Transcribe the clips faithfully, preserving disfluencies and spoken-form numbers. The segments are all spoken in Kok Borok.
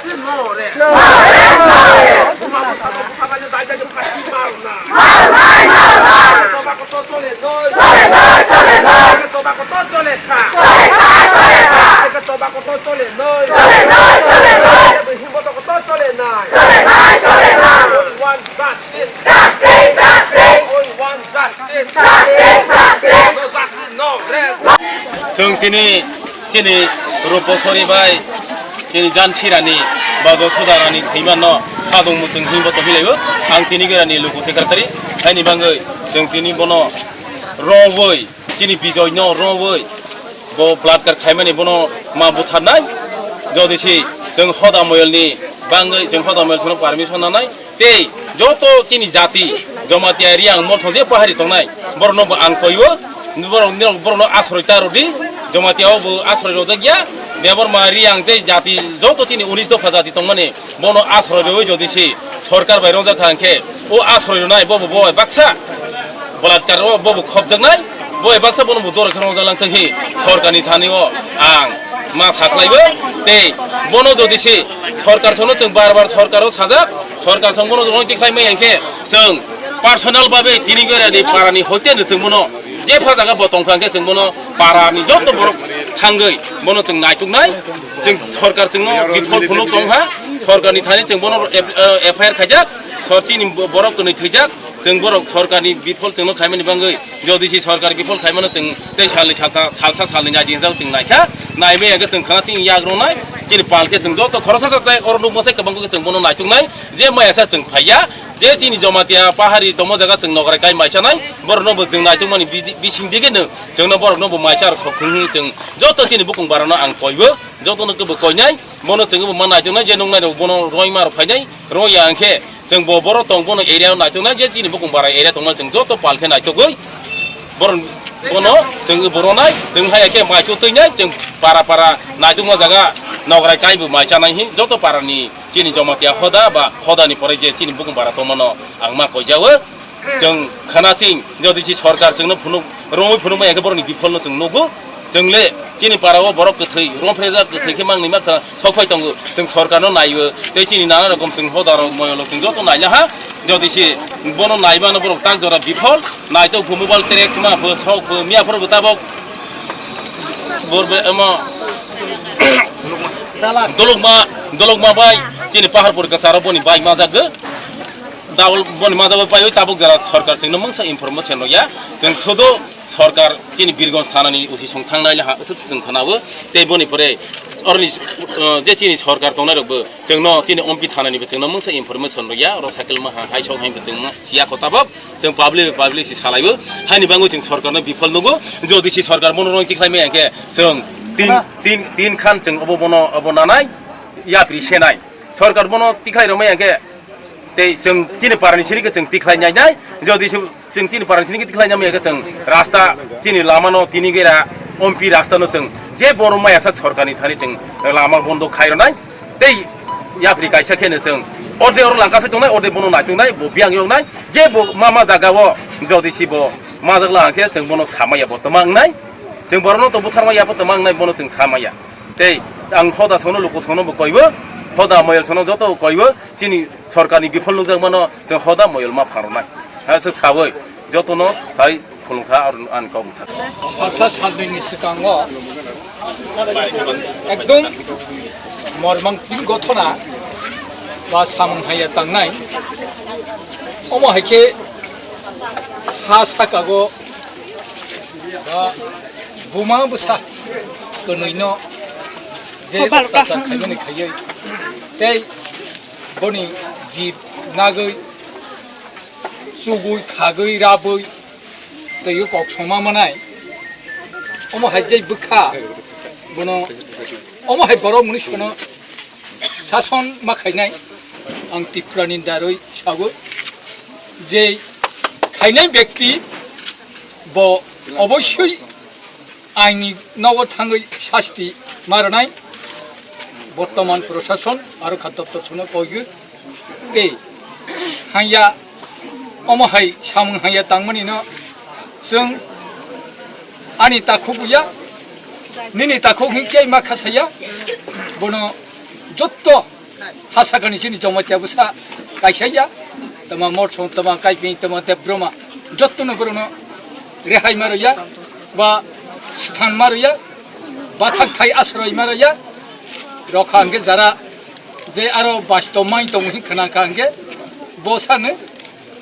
Justice! Justice! Justice! Justice! No justice, no rest! Chwng tini chini Ruposori bai chini Jansirani bajo Sudarani thwimano khadong muchung himbo to hilaibo. Ang tini gerani luku secretary, haini bangwi chwng tini bono rongwi chini Bijoy no rongwi bo balatkar khaimani bono ma butharnai. Jodi si chwng hoda moyolni bangwi chwng hoda moyol sono permission nanai. Tei joto chini jati Jamatia Riang Motho je pahari tongnai, borokno bo ang koiyo, borok, borokno asroi ta rwdi, Jamatia o bo asroi rojak ya, Debbarma Riang tei jati joto chini unis dopha jati tongmani bono asroi rwui jodi si sorkar bai rojak kha hwnkhe o asroi rwnai bo bo bo bai baksa balatkar o bo bo khopjaknai, bo bai baksa bono bo doro kheno rojak lang thang hi sorkarni thani o ang ma saklaibo. Tei bono jodi si sorkar sono chwng bar bar sorkar o sajak, sorkar song bono roi tikhlai mai hwnkhe chwng personal babe tini berani parani hoite no chwng bono je pha jaga bo tongkha hwnkhe chwng bono parani joto borok thangwi bono chwng naituknai. Chwng sorkar chwngno bifol phunuk tongha, sorkarni thani chwng bono F-, eh, F I R khaijak, sor chini borok kwnwi thwijak, chwng borok sorkarni bifol chwngno khaimani bangwi jodi si sorkar bifol khaimano chwng tei salni salta, salsa salni nai dinjak chwng naikha, naimaya hwnkhe chwng khana chini yak rwnai, chini pal khe chwng joto khoroksa sa tei oro nukma sai kwbangkhe chwng bono naituknai, je maya sa chwng phaiya, je chini Jamatia pahari tongmo jaga chwng nograi kai maichanai, borokno bo chwng naitukmani bidi-, bising digeno chwngno borokno bo maicha rok sok thung hwnwi chwng joto chini bukung barano ang koibo, jotono kebo koinai, bono chwngbo ma naituknai, je nuknai rok bono roima rok phainai, roya hwnkhe chwng bo borok tong bono area o naituknai, je chini bukung bara area tongmani chwng joto pal khe naitugwi borok bono chwng bo ronai, chwng hai khe maichuk twinai, chwng para para naitukma jaga nograi kaibo maichanai hi joto parani chini Jamatia hoda ba hodani pore je chini bukung bara tongmano ang ma koijago. Chwng khana ching jodi si sorkar chwngno phunuk, romwi phunukma ya khe borokni bipholno chwng nugo. Chwng le chini para o borok kwthwi, romphreijak kwthwi khe mangni makha sok phai tongo. Chwng sorkarno naiwi tei chini nana rokom chwng hoda rok moyolo chwng joto naila ha. Jodi si bono naimano borok tak jora biphol, naitok bo mobile track ma pho sok pho miya phoro bo tabok borbe emo dolokma, dolokma bai chini pahar pori kacharo boni bai majak. Double boni majabo paiwi tabuk jora sorkar chwngno mungsa information rwya. Chwng sudu sorkar chini Birgonj thanani usi song thangnai le ha aswk se chwng khwnao. Tei boni pore oroni, uh, je chini sorkar tongnai rokbo chwngno chini M P thanani bo chwngno mungsa information rwya. Oro cycle ma ha hai sok hai bo chwng siya kho tabok. Chwng public public si salaibo. Haini bangwi chwng sorkarno bifol nugo. Jodi si sorkar bono roi tikhlai maya khe chwng tin, tin, tin khan chwng obo bono obo nanai yapri senai. Sorkar bono tikhlai rwmaya khe tei chwng chini parani sini khe chwng tikhlai nai nai. Jodi se chwng chini parani sini khe tikhlai nai maya khe chwng rasta chini lama no tini gera ompi rasta no chwng je borom maya sak sorkar ni thani chwng lama bondo khai rwnai. Tei yapri kaisa khe no chwng orde oro langka se tongnai, orde bono nai tongnai, bo biyang yok nai. Je bo ma ma jaga o jodi si bo majak la hwnkhe chwng bono samaya bo tama wngnai. Chwng borokno to butharma ya bo tama wngnai, bono chwng samaya. Tei ang hoda sono luku sono bo koibo, hoda moyol sono joto koibo, chini sorkarni bifol nukjakmano chwng hoda moyol ma pharwnai. Ha, chwng sawi jotono sai khulumkha ar ani kok bwthar. Salsa salnwini swkango ekdom mormangtik gothona ba samung haiya tangnai. Omo hai khe ha sakago ba buma bwsa kwnwino je ottachar khaimani khaiwi tei boni jib nagwi chugwi khagwi rabwi twiwi kok songma manai. Omo hai je bwkha bono, omo hai borok mwnwi sono sason ma khainai, ang Tripura ni daroi sago je khainai bekti bo oboisoi aini nogo thangwi sasti ma rwnai. Bortoman prosason aro kha doptor sono koigo tei hanya omo hai samung hanya tangmani no chwng ani takhuk ya, nini takhuk hinkhe ma khasaya bono jotto Ha sakani chini Jamatia bwsa kaisa ya, tama Morsong, tama Kaiping, tama Debroma, jottono borokno rehai ma rwya, ba sthan ma rwya, bathak thai asroi ma rwya, rokha hwnkhe jara je aro basto mai tongo hin khna kha hwnkhe bo sano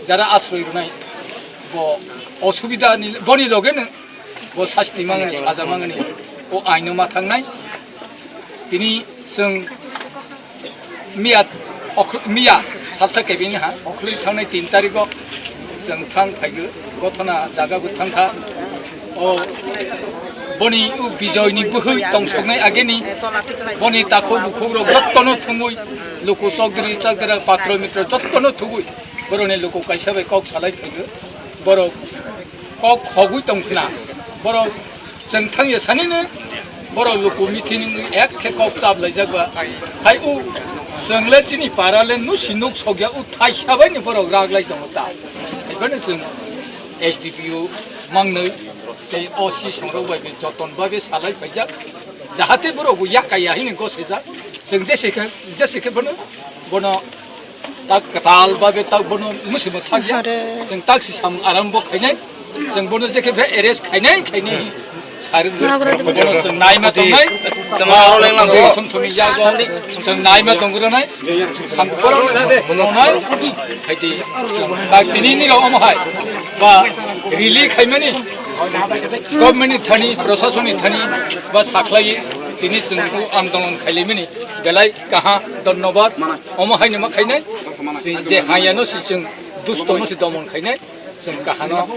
jara asroi rwnai bo osubida ni, boni loge no bo sasti mangni, saja mangni, o aino ma thangnai. Tini chwng miya, okhl-, miya salsa kebini ha, okhli thangnai tin tarikh o chwng thang phaigo, gothona jaga bo thang kha. O boni u Bijoy ni bwhwi tongsoknai ageni, boni takhuk bukhuk rok jottono thumui, luku chokdri chakdra patro mitro jottono thubui, boroni luku kaisa bai kok salai phaigo, borok kok khogwi tong khna, borok chwng thang ya sani no, borok luku meeting ek khe kok chap laijak ba, hai u chwng le chini para le nusi nuk sok ya, u thaisa bai ni borok rak lai tongo ta, hai phano chwng S D P O mangnoi tei O C songrok bai joton bai salai phaijak, jahate borok bo yakaya hini gosejak, chwng jese khe, jese khe bono, bono tak kwtal babe tak bono musimo thak ya. Chwng tak si samung arambo khainai. Chwng bono je khe be arrest khainai, khainai. Sari bono chwng naima tongnai. Tama aro leng lang ko. Som som ya. Chwng naima tongro nai. Samung bono nai. Khaidi. Tak tini ni ro omo hai. Ba rili khaimani. Government ni thani, prashason ni thani ba sakhlai tini chwng andolon khailaimani. Belai kaha, dhonnobad. Omo haino ma khainai, si je hayano si chwng dustono si domon khainai, chwng kahano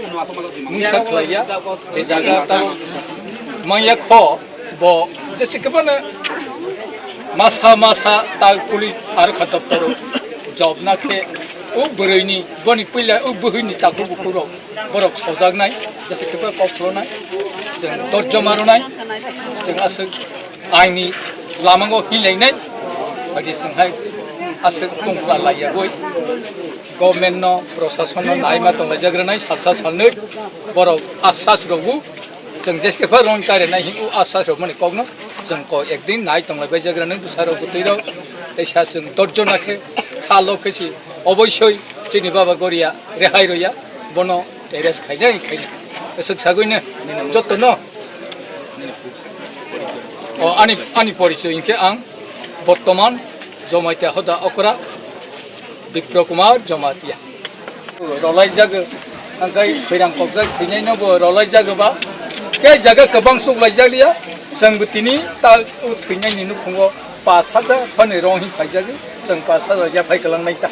mungsa khlaiya, je jaga ta manya kho, bo jese kebana masa masa ta police ar kha doptoro job na khe, o bwrwini, boni puila o bwhwini takhuk bukhuk rok, borok sojaknai, jese keba kok khlonai, chwng dorjo marwnai, chwng aswk aini lamango hinlainai, adi swnghai aswk tongkha laiyagoi, government no, prashason no naima tonglaijak rwnai, salsa salnwi borok asas rogo, chwng jese keba rong kare nai hinwi asas rok mani kokno, chwng kok ekdin nai tonglai baijak rwnai bwsarok bwtwi rok, teisa chwng dorjo nakhe, kha lok khe si, oboisoi chini baba goria rehai roya, bono arrest khainai, khainai. Aswk sagwino, jottono. O, ani, ani porichoy hinkhe ang bortoman Jamatia hoda okra Bipro Kumar Jamatia. Rolai jago, angkai khwirang kokjak thwinaino bo rolai jago ba. Khe jaga kwbang suklai jakliya, chwngbo tini ta o thwinaini nukhungo pas hajar phani rong hi phaijagwi, chwng pas hajar yaphai kwlangnai ta.